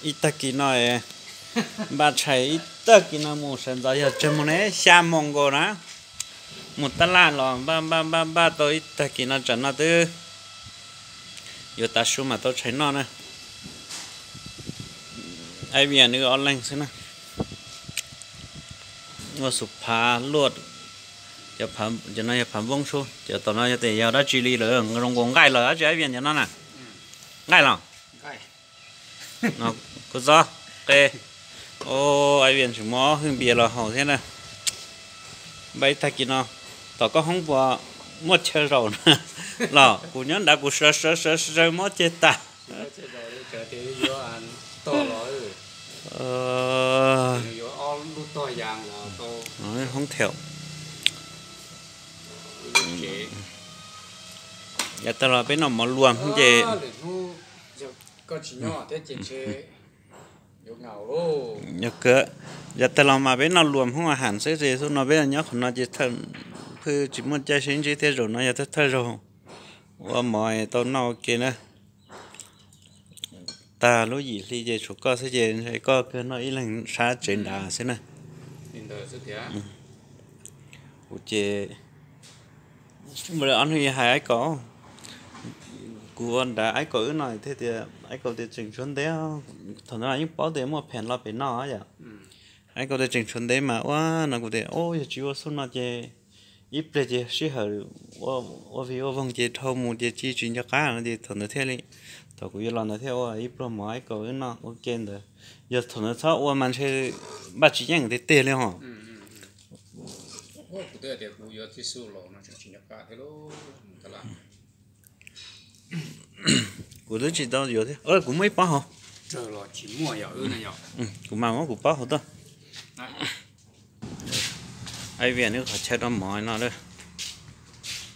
Ib tag kis no, npaj tshais ib tag kis no mus sawv ntxov yog tsawg moos ne, xya moos nkaus na. Mus tab laj los npaj npaj npaj npaj tau ib tag kis no tsam no twb yuav tav su mam tau tshais noj na. Ib vias nws ob leeg xwb na. Ua xus phav luaj, cov no yog phav npoob sub, cov tom no yog tias yog dab tsi li lawm, zoo nkaus nqaij los dab tsi ib vias cov no na. Nqaij los? Kuv txob qe. Ib vias tseem muab ob hwj npias los haus thiab na. Npaj ib tag kis no, tom koj hoob puas muaj chaw zaum na? Los kuv nyob nrad kuv sawv sawv sawv sawv muab ceg tas. Hoob them. Yav tag los peb noj mov luam ces yav tag los mas peb noj luam hoob a has xwb ces xub no peb nyob qhov no ces phwj tsis muaj caij sib ntsib thiab, zaum no yog thawj thawj zaug ua mov tau noj ua ke na. Tag lub yim hli ces tshuav koj xwb ces ntshe koj kawg noj ib leeg sab tsev nrad xwb na. Kuv ces ua ob hnub hais Aib Kaus, kuv ua nrad Aib Kaus wb no thiaj tias Aib Kaus tias tseem tshuav ntev, thaum ntawd yeej paub tias muaj phem los pem no yom. Aib Kaus tias tseem tshuav ntev mas ua no kuv tias yog tsis ua xub no ces ib pliag ces sij hawm ua vig ua voog ces dhau mus ces tsis tsis nco qab no ces thaum ntawd thiaj li, thaum kuv yuav los ntawd thiaj ua ib pluag mov Aib Kaus wb noj ua ke ntawd. Yog thaum ntawd txhob ua mas ntshe npaj tsis yeej tiag tiag li hos. Kuv twb tsis tau yuav thiab, kuv muab ib pob hauv. Kuv mas muab kuv pob hauv tuaj. Ib vias nws qhov chaw rau mov no lawm.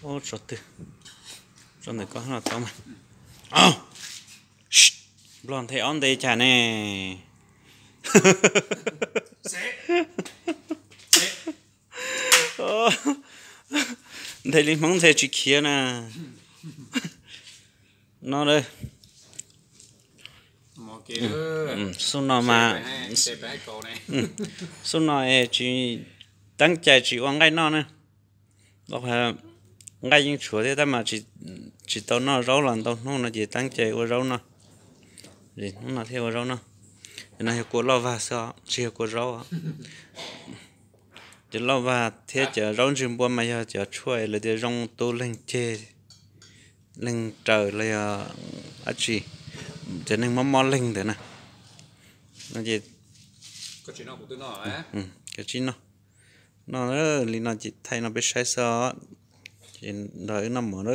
Ub, tso twg? Tso ntawm koj no tau mas. Nplog nthe ob nte cas ne? Nthe li Hmoob nthe tsis khiav na. No lawm. Xub no mas, xub no es tsis teeb cai tsis ua nqaij noj na. Nqaij yeej tshuav thiab tab mas tsis tau noj zaub los ntau hnub no ces teeb cai ua zaub noj. Hnub no thiaj ua zaub noj. Cov no yog kua loj vag xwb os, tsis yog kua zaub. Cov loj vag thiab cov zaub ntsig npua mas yog cov tshuaj lawv tias zoo tu leeg ceg, leeg raws los yog dab tsi, cov neeg mob mob leeg ntawd na. No ces, koj tsis noj, no li no ces thaij no peb saib xwb os. Ces nrog wb noj mov na.